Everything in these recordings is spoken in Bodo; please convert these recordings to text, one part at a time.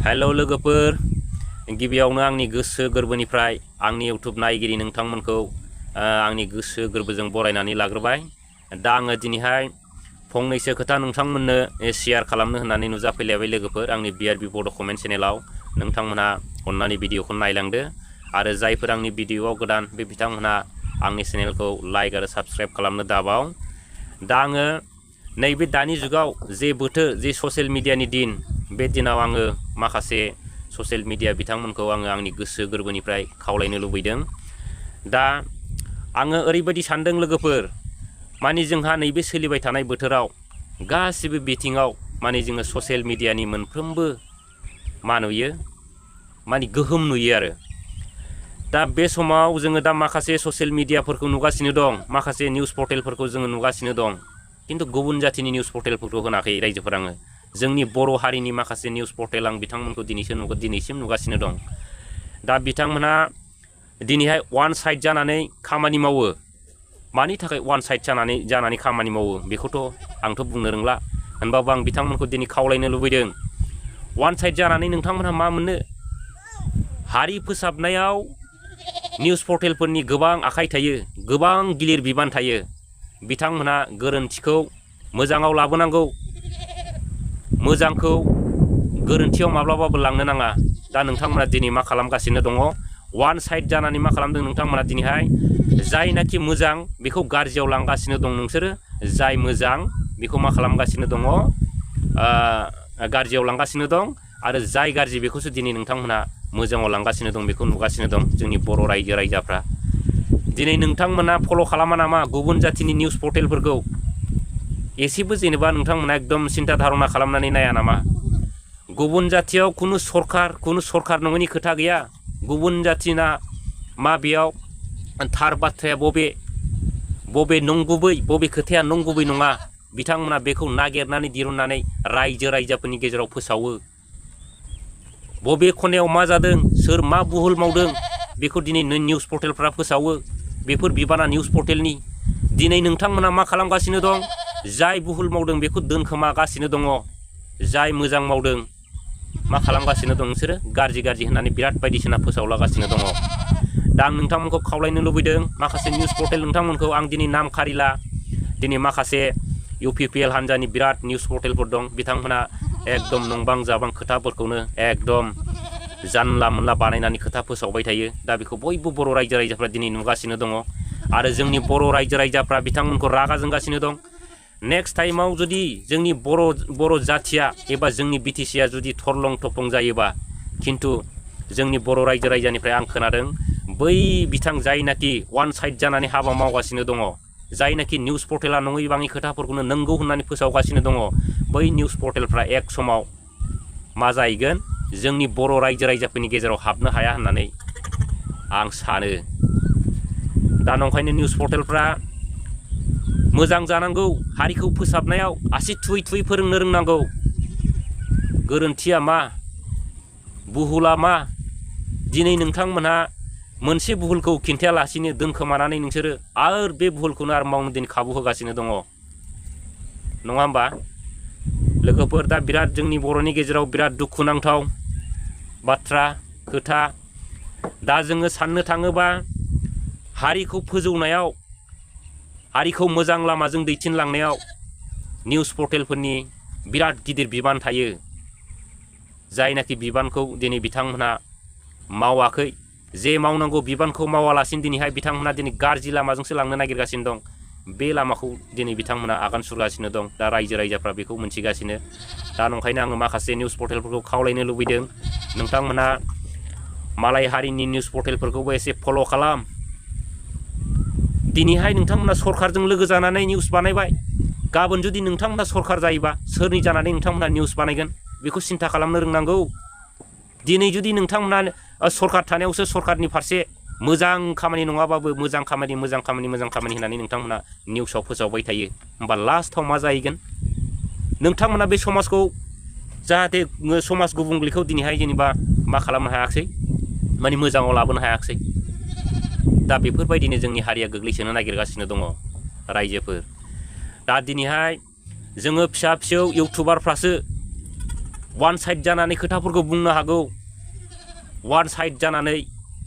हेल' लोगोफोर गिबियावनो आंनि गोसो गोरबोनिफ्राय आंनि इउट्युब नायगिरि नोंथांमोनखौ आंनि गोसो गोरबोजों बरायनानै लाग्रोबाय। दा आङो दिनैहाय फंनैसो खोथा नोंथांमोननो शेयार खालामनो होननानै नुजाफैलायबाय लोगोफोर आंनि BRB बड' कमेन्ट चेनेलाव। नोंथांमोनहा अननानै भिडिअखौ नायलांदो आरो जायफोर आंनि भिडिअआव गोदान बे बिथांमोनहा आंनि चेनेलखौ लाइक आरो साबस्क्राइब खालामनो दाबाव। दा आङो नैबे दानि जुगाव जे बोथोर जे ससियेल मिडियानि दिन बे दिनाव आङो माखासे ससियेल मिडिया बिथांमोनखौ आङो आंनि गोसो गोरबोनिफ्राय खावलायनो लुबैदों। दा आङो ओरैबायदि सानदों लोगोफोर, माने जोंहा नैबे सोलिबाय थानाय बोथोराव गासिबो बिथिङाव माने जोङो ससियेल मिडियानि मोनफ्रोमबो मा नुयो माने गोहोम नुयो आरो। दा बे समाव जोङो दा माखासे ससियेल मिडियाफोरखौ नुगासिनो दं, माखासे निउस पर्टेलफोरखौ जोङो नुगासिनो दं, खिन्थु गुबुन जाथिनि निउस पर्टेलफोरखौ होनाखै रायजोफोर। आङो जोंनि बर' हारिनि माखासे निउस पर्टेल आं बिथांमोनखौ दिनैसिम नुगासिनो दं। दा बिथांमोनहा दिनैहाय वान साइड जानानै खामानि मावो। मानि थाखाय वान साइड जानानै खामानि मावो बेखौथ' आंथ' बुंनो रोंला, होनबाबो आं बिथांमोनखौ दिनै खावलायनो लुबैदों। वान साइड जानानै नोंथांमोनहा मा मोननो? हारि फोसाबनायाव निउस पर्टेलफोरनि गोबां आखाइ थायो, गोबां गिलिर बिबान थायो। बिथांमोनहा गोरोन्थिखौ मोजाङाव लाबोनांगौ, मोजांखौ गोरोन्थियाव माब्लाबाबो लांनो नाङा। दा नोंथांमोना दिनै मा खालामगासिनो दङ? वान साइड जानानै मा खालामदों नोंथांमोना दिनैहाय? जायनाखि मोजां बेखौ गाज्रियाव लांगासिनो दं नोंसोरो, जाय मोजां बेखौ मा खालामगासिनो दङ? गाज्रियाव लांगासिनो दं, आरो जाय गाज्रि बेखौसो दिनै नोंथांमोनहा मोजाङाव लांगासिनो दं। बेखौ नुगासिनो दं जोंनि बर' रायजो राजाफ्रा। दिनै नोंथांमोना फल' खालामा नामा गुबुन जाथिनि निउस पर्टेलफोरखौ? एसेबो जेनेबा नोंथांमोना एकदम सिन्था धारना खालामनानै नाया नामा? गुबुन जाथियाव खुनु सरखार नङैनि खोथा गैया। गुबुन जाथिना मा बेयाव थार बाथ्राया बबे नंगुबै, बबे खोथाया नंगुबै नङा, बिथांमोना बेखौ नागिरनानै दिरुननानै रायजो राजाफोरनि गेजेराव फोसावो। बबे खनायाव मा जादों, सोर मा भुल मावदों, बेखौ दिनै निउस पर्टेलफ्रा फोसावो। बेफोर बिबाना निउस पर्टेलनि। दिनै नोंथांमोना मा खालामगासिनो दं? जाय भुल मावदों बेखौ दोनखोमागासिनो दङ, जाय मोजां मावदों मा खालामगासिनो दं नोंसोरो? गाज्रि होननानै बिराद बायदिसिना फोसावलागासिनो दङ। दा आं नोंथांमोनखौ खावलायनो लुबैदों, माखासे निउस पर्टेल नोंथांमोनखौ आं दिनै नाम खारिला। दिनै माखासे UPPL हान्जानि बिराद निउस पर्टेलफोर दं, बिथांमोनहा एकदम नंबां जाबां खोथाफोरखौनो एकदम जानला मोनला बानायनानै खोथा फोसावबाय थायो। दा बेखौ बयबो बर' रायजो राजाफ्रा दिनै नुगासिनो दङ, आरो जोंनि बर' रायजो राजाफ्रा बिथांमोनखौ रागा जोंगासिनो दं। नेक्स्ट टाइमाव जुदि जोंनि बर' जाथिया एबा जोंनि BTCआ जुदि थरलं थफं जायोबा, खिन्थु जोंनि बर' रायजो राजानिफ्राय आं खोनादों बै जायनाखि वान साइड जानानै हाबा मावगासिनो दङ, जायनाखि निउस पर्टेला नङै बाङै खोथाफोरखौनो नंगौ होननानै फोसावगासिनो दङ, बै निउस पर्टेलफ्रा एक समाव मा जाहैगोन? जोंनि बर' रायजो राजाफोरनि गेजेराव हाबनो हाया होननानै आं सानो। दा नंखायनो निउस पर्टेलफ्रा मोजां जानांगौ, हारिखौ फोसाबनायाव आसि थुयै फोरोंनो रोंनांगौ। गोरोन्थिया मा, भुला मा? दिनै नोंथांमोनहा मोनसे भुलखौ खिन्थायालासिनो दोनखोमानानै नोंसोरो आरो बे भुलखौनो आरो मावनो दिनै खाबु होगासिनो दङ, नङा होमबा लोगोफोर? दा बिराद जोंनि बर'नि गेजेराव बिराद दुखुनांथाव बाथ्रा खोथा। दा जोङो साननो थाङोबा हारिखौ फोजौनायाव, हारिखौ मोजां लामाजों दैथिनलांनायाव निउस पर्टेलफोरनि बिराद गिदिर बिबान थायो। जायनाखि बिबानखौ दिनै बिथांमोनहा मावाखै, जे मावनांगौ बिबानखौ मावालासिनो दिनैहाय बिथांमोनहा दिनै गाज्रि लामाजोंसो लांनो नागिरगासिनो दं। बे लामाखौ दिनै बिथांमोना आगान सुरगासिनो दं। दा रायजो राजाफ्रा बेखौ मोनथिगासिनो। दा नंखायनो आङो माखासे निउस पर्टेलफोरखौ खावलायनो लुबैदों, नोंथांमोनहा मालाय हारिनि निउस पर्टेलफोरखौबो एसे फल' खालाम। दिनैहाय नोंथांमोना सरखारजों लोगो जानानै निउस बानायबाय, गाबोन जुदि नोंथांमोना सरखार जायोबा सोरनि जानानै नोंथांमोना निउस बानायगोन बेखौ सिन्था खालामनो रोंनांगौ। दिनै जुदि नोंथांमोना सरखार थानायावसो सरखारनि फारसे मोजां खामानि नङाबाबो मोजां खामानि होननानै नोंथांमोना निउसाव फोसावबाय थायो, होमबा लास्टआव मा जाहैगोन? नोंथांमोना बे समाजखौ जाहाथे समाज गुबुंलेखौ दिनैहाय जेनेबा मा खालामनो हायाखिसै, माने मोजाङाव लाबोनो हायाखिसै। दा बेफोरबायदिनो जोंनि हारिया गोग्लैसोनो नागिरगासिनो दङ रायजोफोर। दा दिनैहाय जोङो फिसा फिसौ इउटुबारफ्रासो वान साइड जानानै खोथाफोरखौ बुंनो हागौ वान साइड जानानै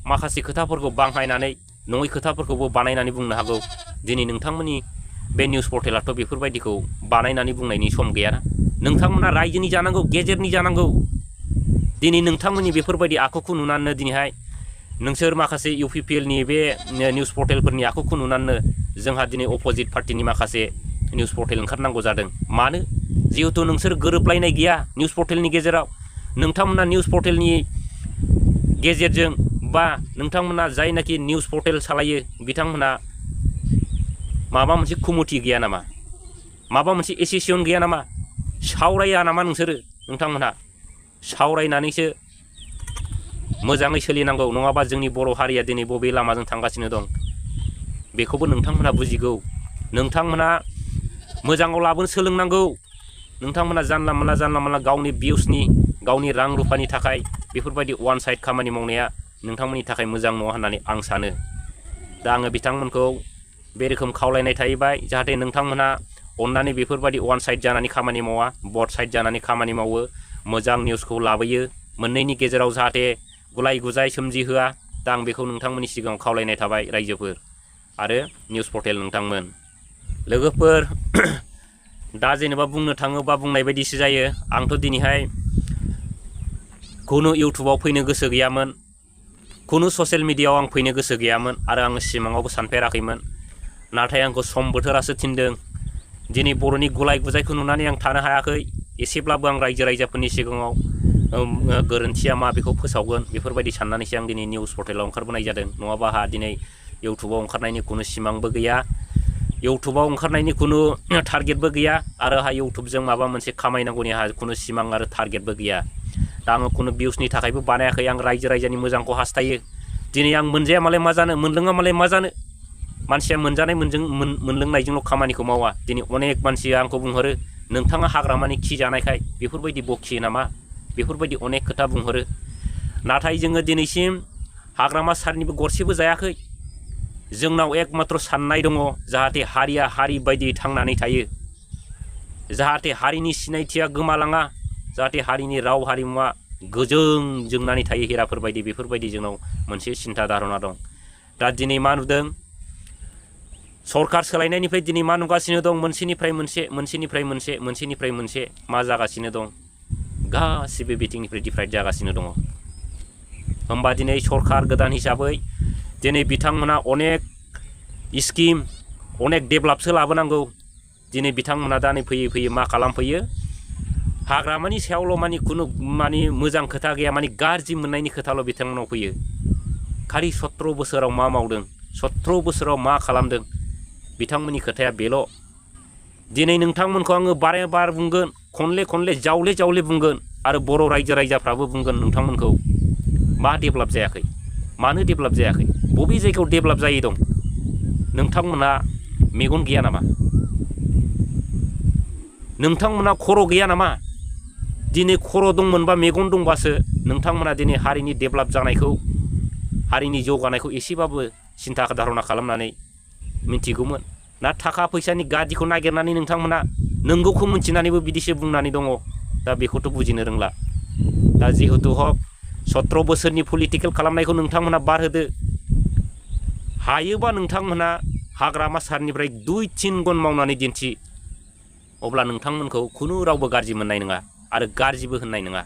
माखासे खोथाफोरखौ बांहायनानै नङै खोथाफोरखौबो बानायनानै बुंनो हागौ दिनै नोंथांमोननि बे निउस पर्टेलाथ' बेफोरबायदिखौ बानायनानै बुंनायनि सम गैयाना नोंथांमोना रायजोनि जानांगौ गेजेरनि जानांगौ दिनै नोंथांमोननि बेफोरबायदि आखुखौ नुनानै दिनैहाय नोंसोर माखासे UPPLनि बे निउस पर्टेलफोरनि आखुखौ नुनानै जोंहा दिनै अपोजिट पार्टिनि माखासे निउस पर्टेल ओंखारनांगौ जादों मानो जिहेतु नोंसोर गोरोबलायनाय गैया निउस पर्टेलनि गेजेराव नोंथांमोना निउस पर्टेलनि गेजेरजों बा नोंथांमोना जायनाखि निउस पर्टेल सालायो बिथांमोना माबा मोनसे कमिटि गैया नामा माबा मोनसे एसोसिएसन गैया नामा सावराया नामा नोंसोरो नोंथांमोनहा सावरायनानैसो मोजाङै सोलिनांगौ नङाबा जोंनि बर' हारिया दिनै बबे लामाजों थांगासिनो दं बेखौबो नोंथांमोनहा बुजिगौ नोंथांमोनहा मोजाङाव लाबोनो सोलोंनांगौ नोंथांमोना जानला मोनला गावनि भिउसनि गावनि रां रुफानि थाखाय बेफोरबायदि वान साइड खामानि मावनाया नोंथांमोननि थाखाय मोजां नङा होननानै आं सानो दा आङो बिथांमोनखौ बे रोखोम खावलायनाय थाहैबाय जाहाथे नोंथांमोनहा अननानै बेफोरबायदि वान साइड जानानै खामानि मावा बथ साइड जानानै खामानि मावो मोजां निउसखौ लाबोयो मोननैनि गेजेराव जाहाथे गुलाय गुजाय सोमजिहोआ दा आं बेखौ नोंथांमोननि सिगाङाव खावलायनाय थाबाय रायजोफोर आरो निउस पर्टेल नोंथांमोन लोगोफोर दा जेनेबा बुंनो थाङोबा बुंनाय बायदिसो जायो आंथ' दिनैहाय खुनु इउटुबाव फैनो गोसो गैयामोन खुनु ससियेल मिडियायाव आं फैनो गोसो गैयामोन आरो आङो सिमाङावबो सानफेराखैमोन नाथाय आंखौ सम बोथोरासो थिनदों दिनै बर'नि गुलाय गुजायखौ नुनानै आं थानो हायाखै एसेब्लाबो आं रायजो राजाफोरनि सिगाङाव गोरोन्थिया मा बेखौ फोसावगोन बेफोरबायदि साननानैसो आं दिनै निउस पर्टेलाव ओंखारबोनाय जादों नङाबा आंहा दिनै इउटुबाव ओंखारनायनि खुनु सिमांबो गैया इउटुबाव ओंखारनायनि खुनु टारगेटबो गैया आरो आंहा इउटुबजों माबा मोनसे खामायनांगौनि आंहा खुनु सिमां आरो टारगेटबो गैया दा आङो खुनु भिउसनि थाखायबो बानायाखै आं रायजो राजानि मोजांखौ हास्थायो दिनै आं मोनजाया मालाय मा जानो मोनलोङा मालाय मा जानो मानसिया मोनजानाय मोनलोंनायजोंल' खामानिखौ मावा दिनै अनेक मानसिया आंखौ बुंहरो नोंथाङा हाग्रामानि खि जानायखाय बेफोरबायदि बखियो नामा बेफोरबायदि अनेक खोथा बुंहरो नाथाय जोङो दिनैसिम हाग्रामा सारनिबो गरसेबो जायाखै जोंनाव एकमात्र साननाय दङ जाहाथे हारिया हारि बायदि थांनानै थायो जाहाथे हारिनि सिनायथिया गोमालाङा जाहाथे हारिनि राव हारिमुवा गोजों जोंनानै थायो हेराफोरबायदि बेफोरबायदि जोंनाव मोनसे सिन्था धारना दं दा दिनै मा नुदों सरकार सोलायनायनिफ्राय दिनै मा नुगासिनो दं मोनसेनिफ्राय मोनसे मा जागासिनो दं गासिबो बिथिंनिफ्राय डिफाइट जागासिनो दङ होमबा दिनै सरकार गोदान हिसाबै दिनै बिथांमोना अनेक स्किम अनेक डेभेलपसो लाबोनांगौ दिनै बिथांमोना दा नै फैयै मा खालामफैयो हाग्रामानि सायावल' खुनु मोजां खोथा गैया गाज्रि मोननायनि खोथाल' बिथांमोनाव फैयो खालि 17 बोसोराव मा मावदों 17 बोसोराव मा खालामदों बिथांमोननि खोथाया बेल' दिनै नोंथांमोनखौ आङो बारे बुंगोन खनले जावले बुंगोन आरो बर' रायजो राजाफ्राबो बुंगोन नोंथांमोनखौ मा डेभेलप जायाखै मानो डेभेलप जायाखै बबे जायगायाव डेभेलप जायै दं नोंथांमोना मेगन गैया नामा नोंथांमोना खर' गैया नामा दिनै खर' दंमोनबा मेगन दंबासो नोंथांमोना दिनै हारिनि डेभेलप जानायखौ हारिनि जौगानायखौ एसेबाबो सिन्था धारना खालामनानै मिथिगौमोन ना थाखा फैसानि गादिखौ नागिरनानै नोंथांमोना नंगौखौ मिथिनानैबो बिदिसो बुंनानै दङ दा बेखौथ' बुजिनो रोंला दा जिहेतु हक 17 बोसोरनि पलिटिकेल खालामनायखौ नोंथांमोना बारहोदो हायोबा नोंथांमोना हाग्रामा सारनिफ्राय 2-3 गुन मावनानै दिन्थि अब्ला नोंथांमोनखौ खुनु रावबो गाज्रि मोननाय नङा आरो गाज्रिबो होननाय नङा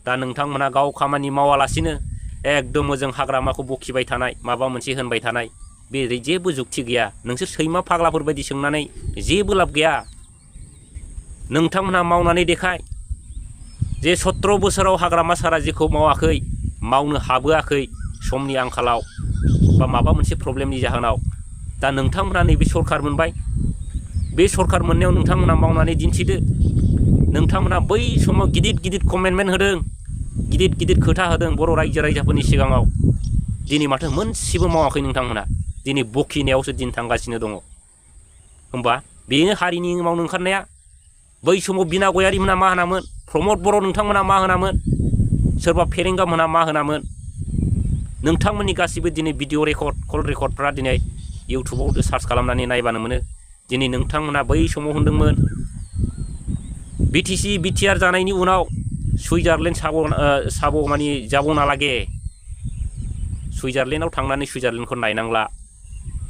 दा नोंथांमोना गाव खामानि मावालासिनो एकदम मोजां हाग्रामाखौ बखिबाय थानाय माबा मोनसे होनबाय थानाय बे जेबो जुक्ति गैया नोंसोर सैमा फाग्लाफोर बायदि सोंनानै जेबो लाब गैया नोंथांमोनहा मावनानै देखाय जे 17 बोसोराव हाग्रामा सारा जेखौ मावाखै मावनो हाबोआखै समनि आंखालाव बा माबा मोनसे प्रब्लेमनि जाहोनाव दा नोंथांमोना नैबे सरकार मोनबाय बे सरकार मोननायाव नोंथांमोना मावनानै दिन्थिदो नोंथांमोना बै समाव गिदिर कमेन्टमेन्ट होदों गिदिर खोथा होदों बर' रायजो राजाफोरनि सिगाङाव दिनै माथो मोनसेबो मावाखै नोंथांमोना दिनै बखिनायावसो दिन थांगासिनो दङ होमबा बेनो हारिनि मावनो ओंखारनाया बै समाव बिना गयारिमोना मा होनामोन प्रमद बर' नोंथांमोना मा होनामोन सोरबा फेरेंगा मोना मा होनामोन नोंथांमोननि गासिबो दिनै भिडिअ रेकर्ड कल रेकर्डफ्रा दिनै इउटुबाव सार्च खालामनानै नायबानो मोनो दिनै नोंथांमोना बै समाव होनदोंमोन बिटिसि बिटिआर जानायनि उनाव सुइजारलेण्ड साब माने जाबाव नालागे सुइजारलेण्डआव थांनानै सुइजारलेण्डखौ नायनांला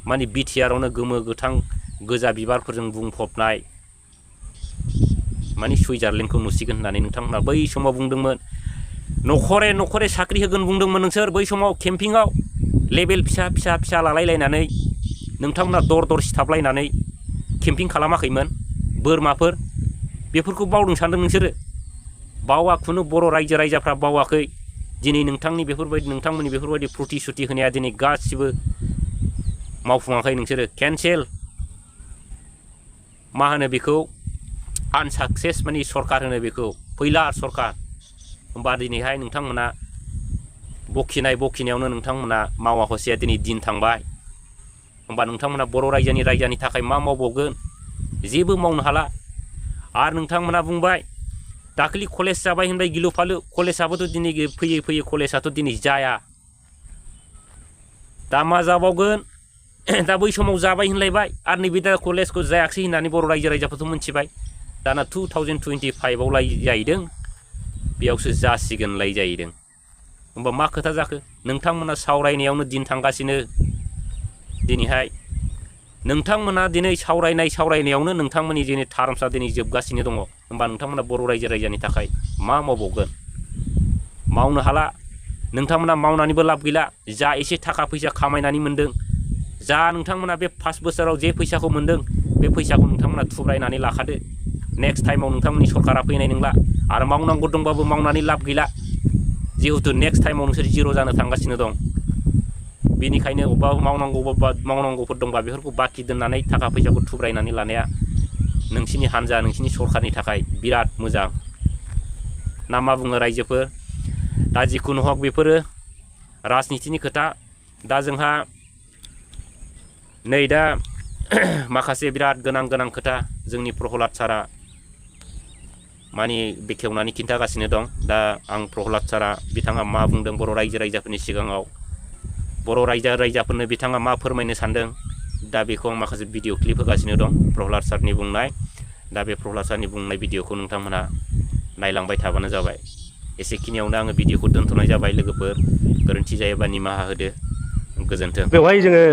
माने बिटिआरावनो गोमो गोथां गोजा बिबारफोरजों बुंफबनाय माने सुइजारलेण्डखौ नुसिगोन होननानै नोंथांमोना बै समाव बुंदोंमोन नखरे नखरे साख्रि होगोन बुंदोंमोन नोंसोर बै समाव केम्पिंआव लेभेल फिसा फिसा फिसा लालायलायनानै नोंथांमोना दर दर सिथाबलायनानै केम्पिं खालामाखैमोन बोरमाफोर बेफोरखौ बावदों सानदों नोंसोरो बावाखुनु बर' रायजो राजाफ्रा बावाखै दिनै नोंथांमोननि बेफोरबायदि प्रतिश्रुति होनाया दिनै गासिबो मावफुङाखै नोंसोरो केन्सेल मा होनो बेखौ आनसाक्सेस माने सरकार होनो बेखौ फैलार सरकार होमबा दिनैहाय नोंथांमोना बखिनायावनो नोंथांमोना मावा हसिया दिनै दिन थांबाय होमबा नोंथांमोना बर' रायजोनि थाखाय मा मावबावगोन जेबो मावनो हाला आरो नोंथांमोना बुंबाय दाखालि कलेज जाबाय होनबाय गिलु फालु कलेजाबोथ' दिनै फैयै कलेजाथ' दिनै जाया दा मा जाबावगोन दा बै समाव जाबाय होनलायबाय आरो नैबे दा कलेजखौ जायाखसै होननानै बर' रायजोफोरथ' मिथिबाय दाना 2025आवलाय जाहैदों बेयावसो जासिगोनलाय जाहैदों होमबा मा खोथा जाखो नोंथांमोना सावरायनायावनो दिन थांगासिनो दिनैहाय नोंथांमोना दिनै सावरायनायावनो नोंथांमोननि दिनै टार्मसा दिनै जोबगासिनो दङ होमबा नोंथांमोना बर' रायजोनि थाखाय मा मावबावगोन मावनो हाला नोंथांमोना मावनानैबो लाब गैला जा एसे थाखा फैसा खामायनानै मोनदों जा नोंथांमोना बे 5 बोसोराव जे फैसाखौ मोनदों बे फैसाखौ नोंथांमोना थुब्रायनानै लाखादो नेक्स्ट टाइमाव नोंथांमोननि सरकारा फैनाय नंला आरो मावनांगौ दंबाबो मावनानै लाब गैला जिहेतु नेक्स्ट टाइमाव नोंसोर जिर' जानो थांगासिनो दं बेनिखायनो अबेबा मावनांगौफोर दंबा बेफोरखौ बाखि दोननानै थाखा फैसाखौ थुब्रायनानै लानाया नोंसिनि हान्जा नोंसिनि सरकारनि थाखाय बिराद मोजां ना मा बुङो रायजोफोर दा जिखुनु हक बेफोरो राजनितिनि खोथा दा जोंहा नै दा माखासे बिराद गोनां खोथा जोंनि प्रहलाद सारा माने बेखेवनानै खिन्थागासिनो दं दा आं प्रहलाद सारा बिथाङा मा बुंदों बर' रायजोफोरनि सिगाङाव बर' रायजोफोरनो बिथाङा मा फोरमायनो सानदों दा बेखौ आं माखासे भिडिअ क्लिप होगासिनो दं प्रहलाद सारनि बुंनाय दा बे प्रहलाद सारनि बुंनाय भिडिअखौ नोंथांमोना नायलांबाय थाबानो जाबाय एसेखिनियावनो आङो भिडिअखौ दोनथ'नाय जाबाय लोगोफोर गोरोन्थि जायोबा निमाहा होदो गोजोन्थों बेवहाय जोङो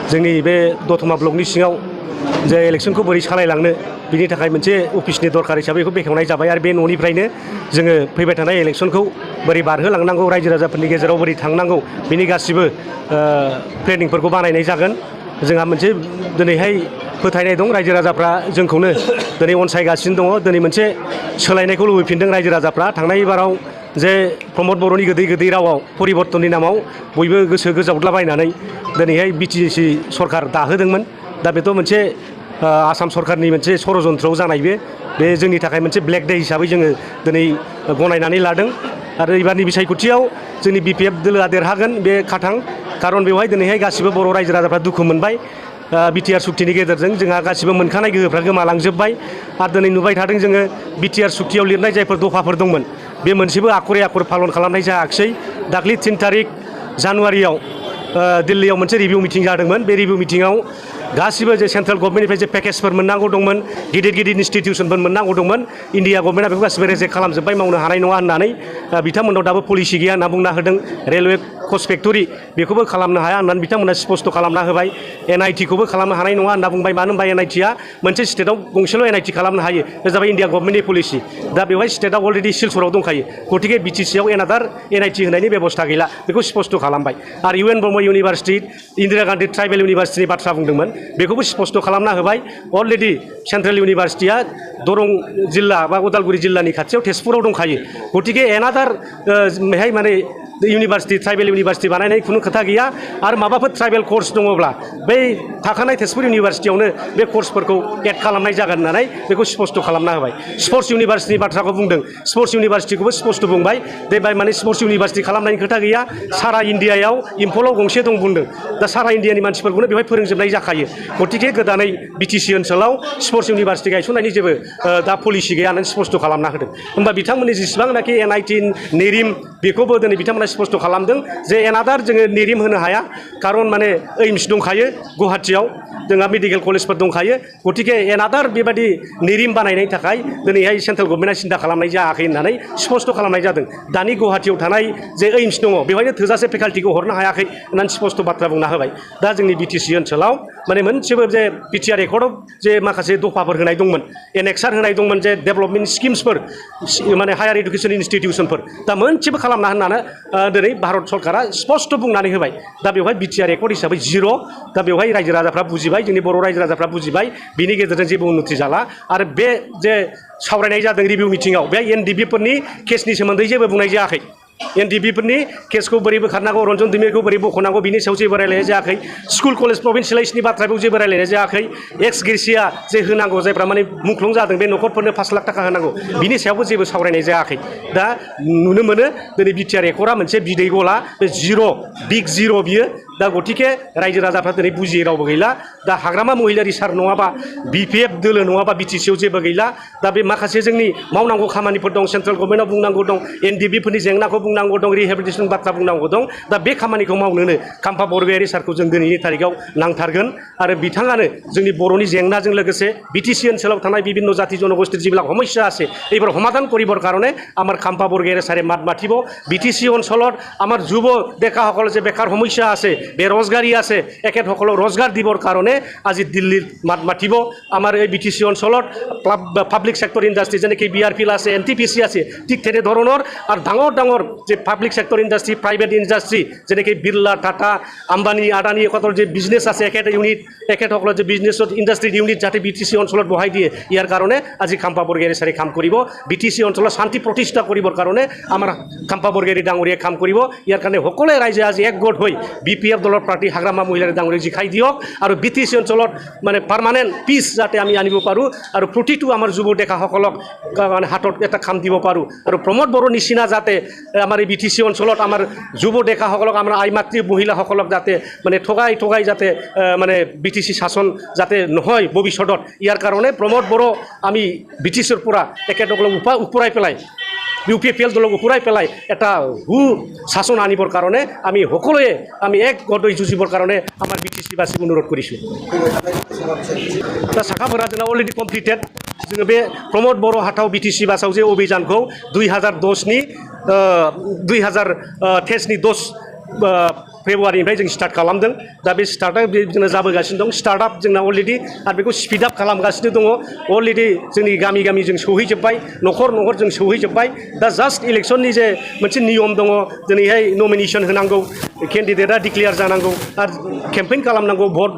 जोंनि बे दतमा ब्लकनि सिङाव जे इलेक्सनखौ बोरै सालायलांनो बिनि थाखाय मोनसे अफिसनि दरकार हिसाबै बेखौ बेखेवनाय जाबाय आरो बे न'निफ्रायनो जोङो फैबाय थानाय इलेक्सनखौ बोरै बारहोलांनांगौ रायजो राजाफोरनि गेजेराव बोरै थांनांगौ बिनि गासिबो प्लेनिंफोरखौ बानायनाय जागोन जोंहा मोनसे दिनैहाय फोथायनाय दं रायजो राजाफ्रा जोंखौनो दिनै अनसायगासिनो दङ दिनै मोनसे सोलायनायखौ लुबैफिनदों रायजो राजाफ्रा थांनाय बाराव जे प्रमद बर'नि गोदै रावाव परिबर्तननि नामाव बयबो गोसो गोजावद्लाबायनानै दिनैहाय बिटिसि सरकार दाहोदोंमोन दा बेथ' मोनसे आसाम सरकारनि मोनसे षड़यन्त्रआव जानाय बे जोंनि थाखाय मोनसे ब्लेक डे हिसाबै जोङो दिनै गनायनानै लादों आरो एबारनि बिसायख'थियाव जोंनि बिपिएफ दोलोआ देरहागोन बे खाथां खारन बेवहाय दिनैहाय गासिबो बर' रायजो राजाफ्रा दुखु मोनबाय बिटिआर सुक्तिनि गेजेरजों जोंहा गासिबो मोनखानाय गोहोफ्रा गोमालांजोब्बाय आरो दिनै नुबाय थादों जोङो बिटिआर सुक्तियाव लिरनाय जायफोर दफाफोर दंमोन बे मोनसेबो आखरे आखर पालन खालामनाय जायाखिसै दाख्लि 3 तारिख जानुवारियाव दिल्लीयाव मोनसे रिभिउ मिटिं जादोंमोन बे रिभिउ मिटिङाव गासिबो जे सेन्ट्रेल गभर्नमेन्टनिफ्राय जे पेकेजफोर मोननांगौ दंमोन गिदिर इनस्टिटिउसनफोर मोननांगौ दंमोन इन्डिया गभर्नमेन्टआ बेखौ गासिबो रेजेक्ट खालामजोब्बाय मावनो हानाय नङा होननानै बिथांमोनाव दाबो पलिसि गैया होनना बुंना होदों रेलवे कच फेक्टरि बेखौबो खालामनो हाया होननानै बिथांमोना स्पष्ट खालामना होबाय एनआइटिखौबो खालामनो हानाय नङा होनना बुंबाय मानो होनबा एनआइटिआ मोनसे स्टेटआव गंसेल' एनआइटि खालामनो हायो बे जाबाय इन्डिया गभर्नमेन्टनि पलिसि दा बेवहाय स्टेटआ अलरेडि सिलचराव दंखायो गतिके बिटिसिआव एनादार एनआइटि होनायनि बेबस्था गैला बेखौ स्पष्ट खालामबाय आरो U N Brahma university Indira Gandhi tribal इउनिभारसिटिनि बाथ्रा बुंदोंमोन बेखौबो स्पष्ट खालामना होबाय अलरेडि सेन्ट्रेल इउनिभारसिटिया दरं जिल्ला बा उदालगुरि जिल्लानि खाथियाव तेजपुराव दंखायो गतिके एनादार बेहाय माने इउनिभारसिटि ट्राइबेल इउनिभारसिटि बानायनाय खुनु खोथा गैया आरो माबाफोर ट्राइबेल कर्स दङब्ला बै थाखानाय तेजपुर इउनिभारसिटियावनो बे कर्सफोरखौ एड खालामनाय जागोन होननानै बेखौ स्पष्ट खालामना होबाय स्पर्ट्स इउनिभारसिटिनि बाथ्राखौ बुंदों स्पर्ट्स इउनिभारसिटिखौबो स्पष्ट बुंबाय बे माने स्पर्ट्स इउनिभारसिटि खालामनायनि खोथा गैया सारा इन्डियायाव इम्फलाव गंसे दं बुंदों दा सारा इन्डियानि मानसिफोरखौनो बेवहाय फोरोंजोबनाय जाखायो गतिके गोदानै बिटिसि ओनसोलाव स्पर्ट्स इउनिभारसिटि गायसननायनि जेबो दा पलिसि गैया होननानै स्पष्ट खालामना होदों होमबा बिथांमोननि जेसेबांनाखि एनआइटि नेरिम बेखौबो दिनै बिथांमोना स्पष्ट खालामदों जे एनादार जोङो निरिम होनो हाया खारन माने एइम्स दंखायो गुवाहाटियाव जोंहा मेडिकेल कलेजफोर दंखायो गतिके एनादार बेबायदि निरिम बानायनायनि थाखाय दिनैहाय सेन्ट्रेल गभर्नमेन्टआ सिन्था खालामनाय जायाखै होननानै स्पष्ट खालामनाय जादों दानि गुवाहाटियाव थानाय जे एइम्स दङ बेवहायनो थोजासे फेकाल्टिखौ हरनो हायाखै होननानै स्पष्ट बाथ्रा बुंना होबाय दा जोंनि बिटिसि ओनसोलाव माने मोनसेबो जे बिटिआर एकर्डआव जे माखासे दफाफोर होनाय दंमोन एनेक्सार होनाय दंमोन जे डेभेलपमेन्ट स्किम्सफोर माने हायार इडुकेसन इनस्टिटिउसनफोर दा मोनसेबो खालामना होननानै दिनै भारत सरकारा स्पष्ट बुंनानै होबाय दा बेवहाय बिटिआर एकर्ड हिसाबै जिर' दा बेवहाय रायजो राजाफ्रा बुजिबाय जोंनि बर' रायजो राजाफ्रा बुजिबाय बिनि गेजेरजों जेबो उन्नति जाला आरो बे जे सावरायनाय जादों रिभिउ मिटिङाव बे एनडिबिफोरनि केसनि सोमोन्दै जेबो बुंनाय जायाखै एनडिबिफोरनि केसखौ बोरै बोखारनांगौ रन्जन दैमेरखौ बोरै बख'नांगौ बिनि सायाव जेबो रायलायनाय जायाखै स्कुल कलेज प्रभिन्सियेलाइजनि बाथ्राखौ जेबो रायलायनाय जायाखै एक्स ग्रेसिया जे होनांगौ जायफ्रा माने मुंख्लं जादों बे न'खरफोरनो 5 लाख थाखा होनांगौ बिनि सायावबो जेबो सावरायनाय जायाखै दा नुनो मोनो दिनै बिटिआर एकर्डआ मोनसे बिदै गला बे जिर' बिग जिर' बियो दा गतिके रायजो राजाफ्रा दिनै बुजियै रावबो गैला दा हाग्रामा महिलारि सार नङाबा बिपिएफ दोलो नङाबा बिटिसिआव जेबो गैला दा बे माखासे जोंनि मावनांगौ खामानिफोर दं सेन्ट्रेल गभर्नमेन्टआव बुंनांगौ दं एनडिबिफोरनि जेंनाखौ बुंनांगौ दं रिहेबिलिटेसन बाथ्रा बुंनांगौ दं दा बे खामानिखौ मावनोनो खाम्फा बरगयारि सारखौ जों दिनैनि तारिखआव नांथारगोन आरो बिथाङानो जोंनि बर'नि जेंनाजों लोगोसे बिटिसि ओनसोलाव थानाय বিভিন্ন জাতি জনগোষ্ঠীর যিবিলাক সমস্যা আছে এইবোৰ সমাধান কৰিবৰ কাৰণে আমাৰ খাম্পা বৰগয়াৰী সাৰে মাত মাতিব বিটিসি অঞ্চলত আমাৰ যুৱ ডেকাসকল যে বেকাৰ সমস্যা আছে বেৰোজগাৰী আছে একেসকলক रोजगार দিবৰ কাৰণে আজি দিল্লীত মাত মাতিব আমাৰ এই বিটিসি অঞ্চলত পাব্লিক সেক্টৰ ইণ্ডাষ্ট্ৰী যেনেকৈ বিআৰপিএল আছে এনটিপিসি আছে ঠিক তেনেধৰণৰ আৰু ডাঙৰ ডাঙৰ যে public sector industry private industry যেনেকৈ বিৰলা টাটা আম্বানী আদানী একেসকলৰ যে বিজনেছ আছে একেটা ইউনিট একেসকলৰ যে বিজনেছত ইণ্ডাষ্ট্ৰী ইউনিট যাতে বিটিসি অঞ্চলত বহাই দিয়ে ইয়াৰ কাৰণে আজি খাম্পা বৰগয়াৰী সাৰে কাম কৰিব বিটিসি অঞ্চলত শান্তি প্ৰতিষ্ঠা কৰিবৰ কাৰণে আমাৰ খাম্পা বৰগয়াৰী ডাঙৰীয়াই কাম কৰিব ইয়াৰ কাৰণে সকলোৱে ৰাইজে আজি একগোট হৈ বিপিএফ দলৰ প্ৰাৰ্থী হাগ্ৰামা মহিলাৰী ডাঙৰীয়াক জিকাই দিয়ক আৰু বিটিসি অঞ্চলত মানে পাৰ্মানেণ্ট পিচ যাতে আমি আনিব পাৰোঁ আৰু প্ৰতিটো আমাৰ যুৱ ডেকাসকলক মানে হাতত এটা কাম দিব পাৰোঁ আৰু প্ৰমোদ বড়োৰ নিচিনা যাতে আমাৰ এই বিটিসি অঞ্চলত আমাৰ যুৱ ডেকাসকলক আমাৰ আই মাতৃ মহিলাসকলক যাতে মানে ঠগাই যাতে মানে বিটিসি শাসন যাতে নহয় ভৱিষ্যতত ইয়াৰ কাৰণে প্ৰমোদ বড়ো আমি বিটিসিৰ পৰা একেসকলক উপৰাই পেলাই ইউপিএফএল দলক উপৰাই পেলাই এটা শাসন আনিবৰ কাৰণে আমি সকলোৱে আমি একগোট হৈ যুঁজিবৰ কাৰণে আমাৰ বিটিসিবাসীক অনুৰোধ কৰিছোঁ दा साखाफोरा जोंना अलरेडि कमप्लिटेड जोङो बे प्रमोद बर' हाथाव बिटिसि बासाव जे अभियानखौ 2010नि 10 फेब्रुवारिनिफ्राय जों स्टार्ट खालामदों दा बे स्टार्टआ जोंना जाबोगासिनो दं स्टार्टआप जोंना अलरेडि आरो बेखौ स्पिड आप खालामगासिनो दङ अलरेडि जोंनि गामि गामि जों सौहैजोब्बाय न'खर न'खर जों सौहैजोब्बाय दा जास्ट इलेक्सननि जे मोनसे नियम दङ दिनैहाय नमिनेशन होनांगौ केन्डिडेटआ डिक्लेयार जानांगौ आरो केम्पेइन खालामनांगौ भट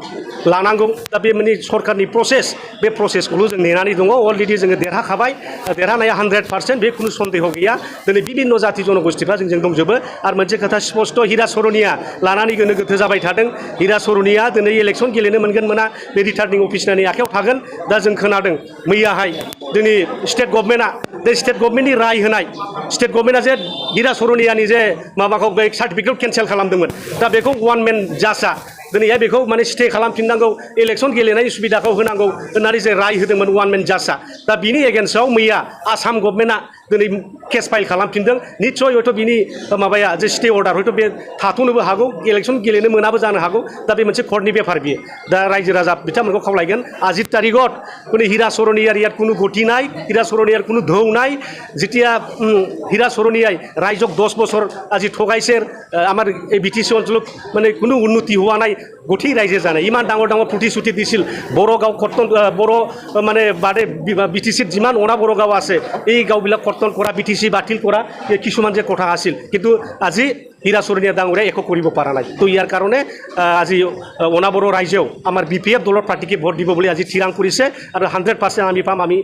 लानांगौ दा बे माने सरकारनि प्रसेस बे प्रसेसखौल' जों नेनानै दङ अलरेडि जोङो देरहाखाबाय देरहानाया 100% बे खुनु सन्देह गैया दिनै बिभिन्न जाति जनगोष्ठीफ्रा जोंजों दंजोबो आरो मोनसे खोथा स्पष्ट हिरा सरनिया लानानै गोनो गोथो जाबाय थादों हिरा सरनिया दिनै इलेक्सन गेलेनो मोनगोन मोना बे रिटार्निं अफिसारनि आखायाव थागोन दा जों खोनादों मैयाहाय जोंनि स्टेट गभर्नमेन्टआ बे स्टेट गभर्नमेन्टनि राय होनाय स्टेट गभर्नमेन्टआ जे हिरा सरनियानि जे माबाखौ बे सार्टिफिकेट केन्सेल खालामदोंमोन दा बेखौ वान मेन जाजआ दिनैहाय बेखौ माने स्टे खालामफिननांगौ इलेक्सन गेलेनायनि सुबिदाखौ होनांगौ होननानै जे राय होदोंमोन वान मेन जाजआ दा बिनि एगेन्स्टआव मैया आसाम गभर्नमेन्टआ दिनै केस फाइल खालामफिनदों निस्सय हयथ' बिनि माबाया जे स्टे अर्डार हयथ' बे थाथ'नोबो हागौ इलेक्सन गेलेनो मोनाबो जानो हागौ दा बे मोनसे कर्टनि बेफार बियो दा रायजो राजा बिथांमोनखौ खावलायगोन আজিৰ तारिखत কোনো হীৰা চৰণীয়াৰ ইয়াত কোনো গতি নাই হীৰা চৰণীয়াৰ কোনো ঢৌ নাই যেতিয়া হীৰা চৰণীয়াই ৰাইজক 10 বছৰ আজি ঠগাইছে আমাৰ এই বিটিসি অঞ্চলত মানে কোনো উন্নতি হোৱা নাই গঠি ৰাইজে জানে ইমান ডাঙৰ ডাঙৰ প্ৰতিশ্ৰুতি দিছিল বড়ো গাঁও কৰ্তন বড়ো মানে বাদে বিটিসিত যিমান অনা বড়ো গাঁও আছে এই গাঁওবিলাক কৰ্তন কৰা বিটিসি বাতিল কৰা কিছুমান যে কথা আছিল কিন্তু আজি হীৰা চৰণীয়া ডাঙৰীয়া একো কৰিব পৰা নাই তো ইয়াৰ কাৰণে আজি অনাবড়ো ৰাইজেও আমাৰ বিপিএফ দলৰ প্ৰাৰ্থীকে ভোট দিব বুলি আজি থিৰাং কৰিছে আৰু 100% আমি পাম আমি